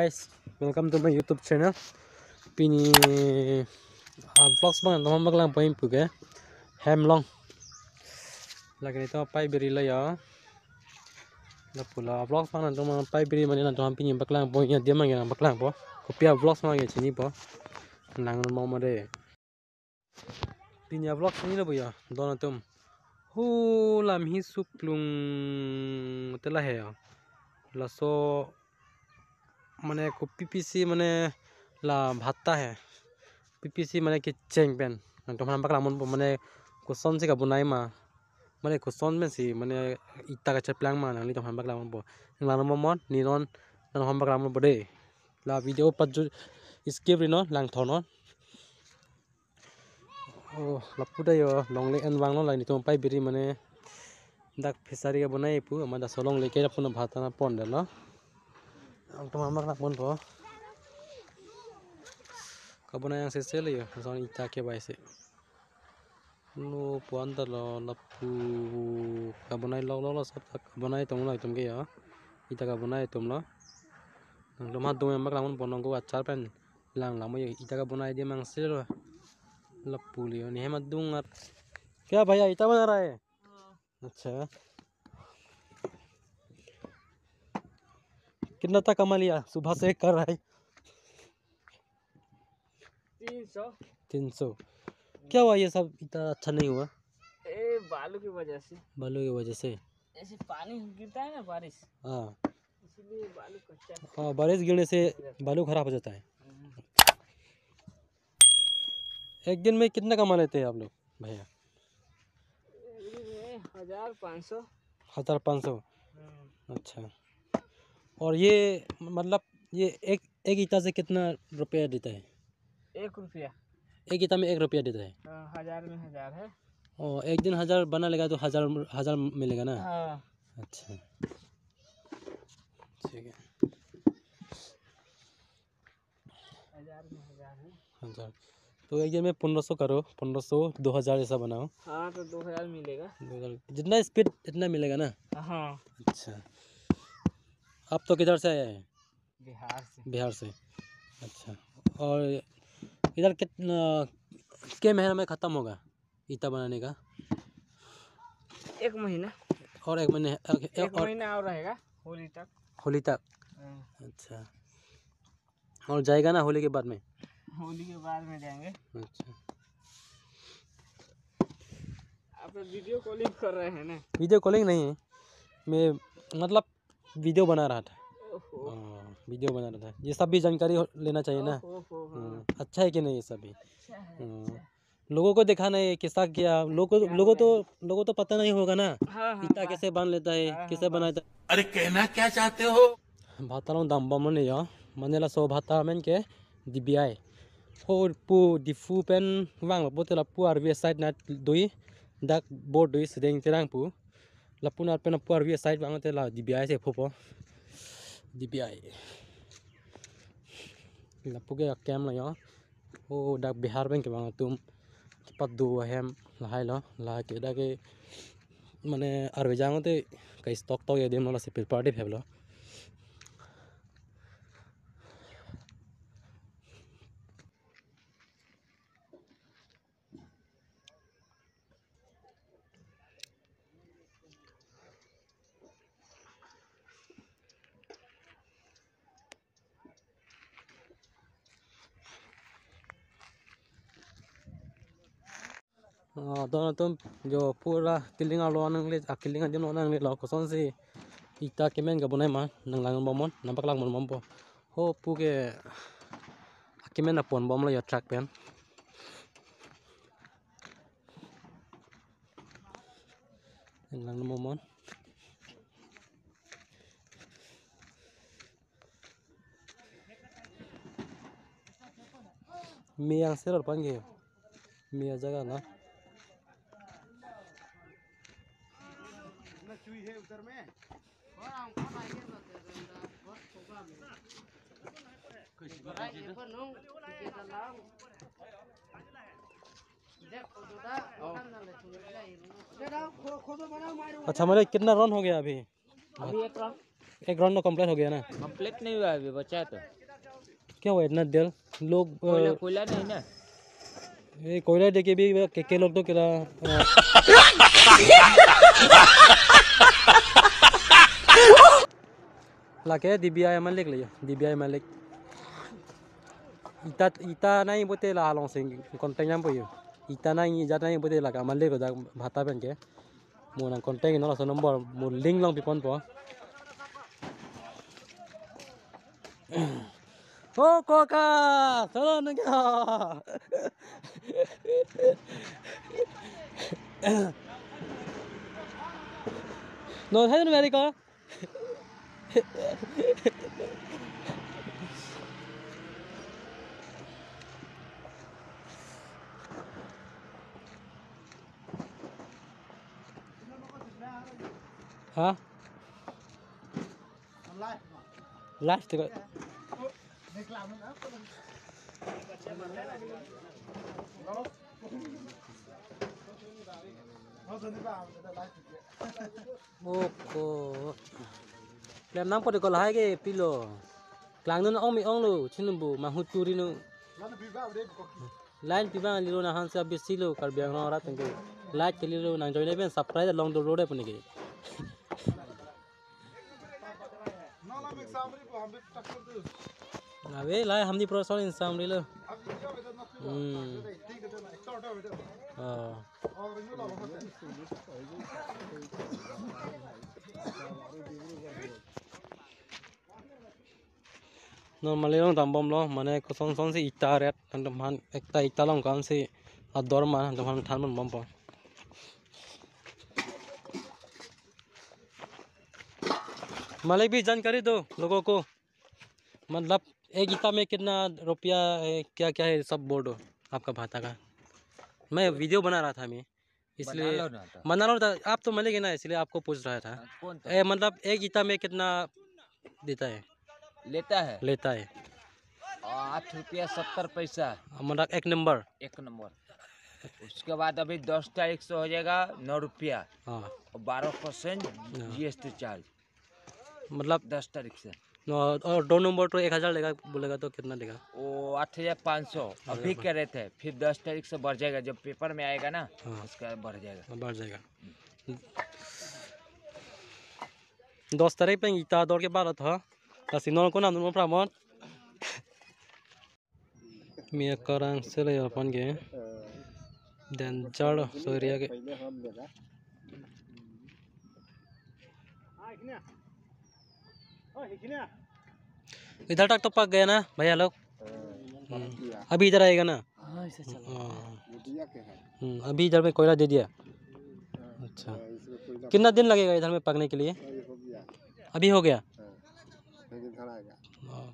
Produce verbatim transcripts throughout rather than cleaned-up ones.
Welcome to my YouTube channel. Pini, ah, vlogs abang nangtum aphan paklangponji pu ke hem along. Lake nelitum apaibiri lo ya. Lapu la vlogs abang nangtum apaibiri mane nangtum aphan pini paklangponji adim abang nangpaklangpo. Kopi avlogs abang ke chinipo. Nang mo mo de. Pini avlogs chinilo bo ya, don atum. Hu lam hi suplung tela he ya. Laso mane kopi pisi mane la bhatta he. P P C mane kecheng pen. Nangtum aphan paklang ponpo mane kosonsi kabonai ma. Mane koson pensi mane ita kacheplang ma nanglitum aphan paklang ponpo. Nang lang mo mo, ne non nangtum aphan paklang ponpo de. La video patju skip ri non, langthon non. Oh, lapu ta yo longle en vanglo la nelitum apaibiri mane dak fishery kabonai pu amat laso longle ke lapu na bhatta nangpondetlo. Nangtum aphan paklang ponpo. Kabonai yang sese lo yo, lason ita kebai si. Lo puan ta lo lapu kabonai lok lok lo sab ta kabonai atum lo itum ke yo. Ita kabonai atum lo. Nangtum aphan dum yang paklang ponpo nonko achar pen lang lang mo yo ita kabonai adim angse lo. Lapu le yo ne hem adung at. क्या भैया, ईटा बना रहा है? अच्छा। कितना तक कमा लिया सुबह से कर रहा है? तीन सौ। तीन सौ। क्या हुआ ये सब इतना अच्छा नहीं हुआ? ए, बालू की वजह से। बालू की वजह से? ऐसे पानी गिरता है ना बारिश, हाँ। इसीलिए बालू कच्चा। हाँ, बारिश गिरने से बालू खराब हो जाता है। हम्म। एक दिन में कितना कमा लेते हैं आप लोग भैया? एक दिन में हजार पाँच सौ। हजार पाँच सौ। हम्म। अच्छा। और ये मतलब ये एक एक ईटा से कितना रुपया देता है? एक रुपया। एक ईटा में एक रुपया देता है? हाँ, हजार में हजार है। ओ, एक दिन हजार बना लेगा तो हजार, हजार मिलेगा ना? हाँ। अच्छा, ठीक है। हजार में हजार है। हजार। तो एक दिन में पन्द्रह सौ करो, पन्द्रह सौ, दो हजार ऐसा बनाओ। हाँ, तो दो हजार मिलेगा। दो हजार, जितना स्पीड इतना मिलेगा ना? हाँ। अच्छा। आप तो किधर से आए हैं? बिहार से। बिहार से। अच्छा। और इधर कितना, के महीना में खत्म होगा ईटा बनाने का? एक महीना। और एक महीने, एक, एक एक और महीना और रहेगा, होली तक। होली तक? हाँ। अच्छा। और जाएगा ना होली के बाद में? होली के बाद में जाएंगे। अच्छा। आप तो वीडियो कॉलिंग कर रहे हैं ना? वीडियो कॉलिंग नहीं है, मैं मतलब वीडियो बना रहा था। ओहो। हाँ, वीडियो बना रहा था। ये सब भी जानकारी हो, लेना चाहिए ना। ओहो, हाँ। हाँ, अच्छा है कि नहीं ये सब भी? अच्छा है, हाँ। अच्छा। लोगों को दिखाना है कैसा क्या, लोगों को, क्या लोगों तो, बनाए? लोगों तो पता नहीं होगा ना। हाँ, हाँ, ईटा हाँ। कैसे बांध लेता है, हाँ, हाँ, कैसे हाँ। बनाता है। अरे कहना क्या चाहते हो? Bhatta along dambomlo ne yo, mane laso bhatta amen ke D B I. Ho pu Diphu pen vanglo pote lapu arvi side nat dui, dak board dui sedeng terang pu. Lapu nat pen lapu arvi side vangte la D B I si phopo. D B I. Lapu ke akem lo yo. O dak Bihar pen kevang atum kepado ahem lahai lo, lahai ke dak ke mane arve jang te kai stock tok ya dem lo, lasi prepare de phep lo. Ah, don atum jo pura kiling arlo nangle, ah, kiling adim lo nanglelo, kosonsi ita kemen kabonai ma nang lang bomnon, nangpaklang bomnon po. Ho pu ke, ah, kemen apon bomlo ya truck pen. Nang lang bomnon. Me yang seror pangge. Me ajaga na. अच्छा, हमारे कितना रन हो गया अभी? अभी एक राउंड। एक राउंड तो कंप्लीट हो गया ना? कंप्लीट नहीं हुआ, अभी बचा है तो। क्या हुआ इतना देर? लोग, अ, कोयला, कोयला नहीं ना? ये कोयला देके भी के, के लोग तो केला, अ, lake D B I Malek le, D B I Malek. Ita, ita nangji pulote la along si contact nangpo yo. Ita nangji, ijat nangji pulote lake Malek lo dak Bhata pen ke. Mo nang contact non laso number mo link along piponpo. Oh, koka, solo nang kya? No, hai na, very ko. Ha? Live to. Oko. Klem nangpo de ko lahai ke pilo. Klangdun ong mi ong lo, chinumbu, mahut turi nu. Line pi abang lilo nang hanse abisi lo, Karbi Anglong arat tengke. Like ke lilo nang join pen subscribe along do rode puni ke. Abe, lahai hamdi pro son insam rilo. Hmm. Oh. Normally along dambomlo, mane koson son si ita ret, hantum han ekta ita along kan si ador ma, hantum han than bompo. मालिक भी जानकारी दो लोगों को, मतलब एक ईटा में कितना रुपया है, क्या क्या है, सब बोल दो आपका भाटा का। मैं वीडियो बना रहा था मैं, इसलिए बना लो ना तो। बना लो तो, आप तो मालिक है ना, इसलिए आपको पूछ रहा था। हाँ, कौन था? ए, मतलब एक ईटा में कितना देता है? लेता है? लेता है। आठ रुपया सत्तर पैसा। मतलब एक नंबर? एक नंबर। उसके बाद अभी दस तारीख से हो जाएगा नौ रुपया। हाँ। और बारह परसेंट हाँ। GST charge. मतलब दस तारीख से। और, और दो नंबर तो एक हजार लेगा, बोलेगा तो कितना देगा? वो आठ हजार पाँच सौ अभी के रेट है, फिर दस तारीख से बढ़ जाएगा, जब पेपर में आएगा ना, हाँ। उसका बढ़ जाएगा। हाँ, बढ़ जाएगा। दस तारीख pen ita ador ke barat ha. Lasi non konat non pramon. Mi akarang sele aphan ke. Danger lo, so area ke. इधर तक तो पक गया ना भैया लोग? हम्म। अभी इधर आएगा ना? हाँ, ऐसे चलो। हाँ। हम्म, अभी इधर में कोयला दे दिया। अच्छा। कितना दिन लगेगा इधर में पकने के लिए? अभी हो गया? हाँ।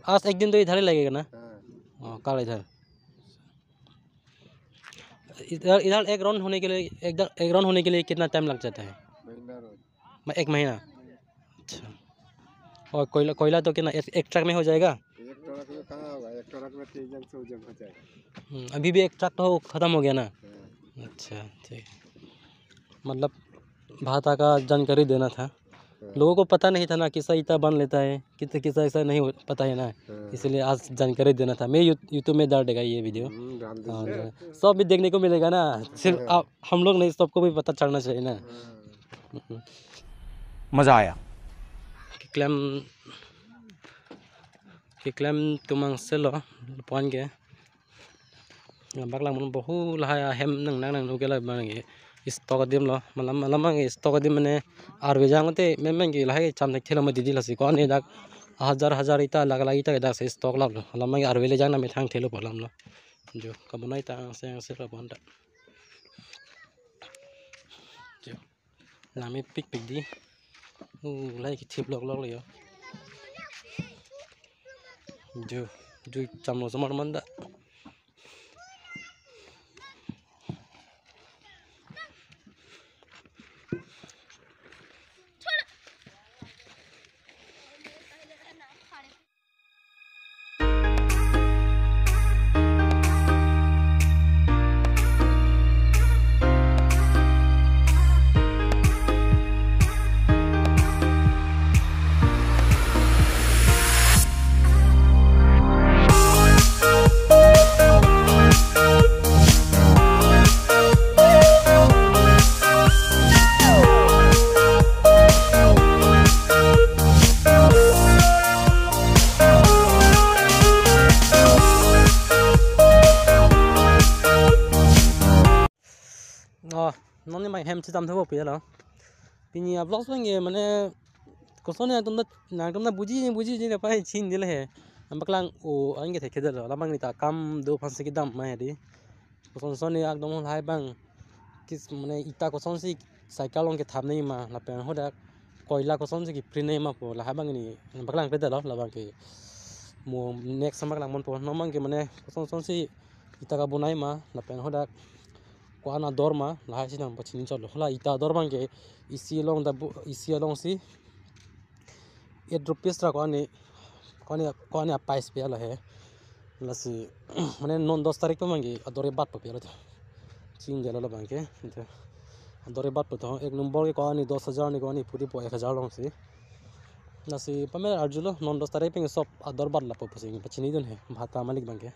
आज एक दिन तो इधर ही लगेगा ना? हाँ। हाँ, कल इधर। इधर, इधर एक राउंड होने के लिए, एक, एक राउंड होने के लिए कितना टाइम लग जाता है? मैं एक महीना। अच्छा। और कोयला, कोयला तो कितना एक, एक ट्रक में हो जाएगा? एक ट्रक में कहाँ होगा? एक ट्रक में तीन जन, सौ जन हो जाएगा। हम्म, अभी भी एक ट्रक तो खत्म हो गया ना? हाँ। अच्छा, ठीक। मतलब भाटा का जानकारी देना था। हाँ। लोगों को पता नहीं था ना, किसा ईटा बन लेता है, किस, किसा ऐसा नहीं हो, पता है ना। हाँ। इसलिए आज जानकारी देना था। मैं यू-, YouTube में डाल देगा ये वीडियो। हम्म, डाल दीजिए। हाँ, सब भी देखने को मिलेगा ना, सिर्फ हाँ। आप, हम लोग नहीं, सबको भी पता चलना चाहिए ना। हाँ। हम्म। मजा आया। Keklem, keklem tum angselo, lapu-an ke. Bak lang mun bohu lahai ahem nang nang nang nuke la bang ke stock adim lo, malam malam bang ke stock adim mane arve jang te mem bang ke lahai cham thek thelo ma didi lasi ko ne dak hajar hajar ita lakh lakh ita dak se stock lap lo, malam bang ke arve le jang na methang thelo po alam lo. Jo kabonai ta angse angse lo bonta. Jo. Nami pikpik di. Uh, lahai kithip lok lok lo yo. Ju, ju cham lo somar manda. Oh, non ne bang hem chitam thabo pi lo. Pini a vlogs bang ke mane koson ne atum da, nangtum da buji buji ne pa chin dile he. Ambak lang o ang ke thek dilo. Labang neta kam do aphansi kedam ma he di. Koson son ne akdom lahai bang kis mane ita kosonsi cycle along kethap nei ma lapen hadak koila kosonsi keprint nei ma pu lahai bang ni ambak lang pe dilo labang ke. Mo next ambak lang mon po non bang ke mane koson sonsi ita kabonai ma lapen hadak ko-an ador ma lahai si nangpachini chotlo. Hala ita ador bang ke isi along da bu-, isi alongsi eight rupees ra ko-an ni, ko-an ni, ko-an ni a price pe lo he. Lasi mane non dos tarik pe bang ke ador ebat po pe lo to. Chin dilo labang ke. Ador ebat po to ek number ke ko-an ni dos hajar ni ko-an ni puri po ek hajar alongsi. Lasi pame arjulo non dos tarik pen sob ador bat lapo pusi pachini dun he bhata malik bang ke.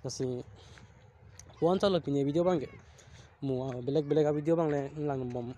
Lasi puan chalo pini video bang ke. Mo belek belek a video bang le lang bom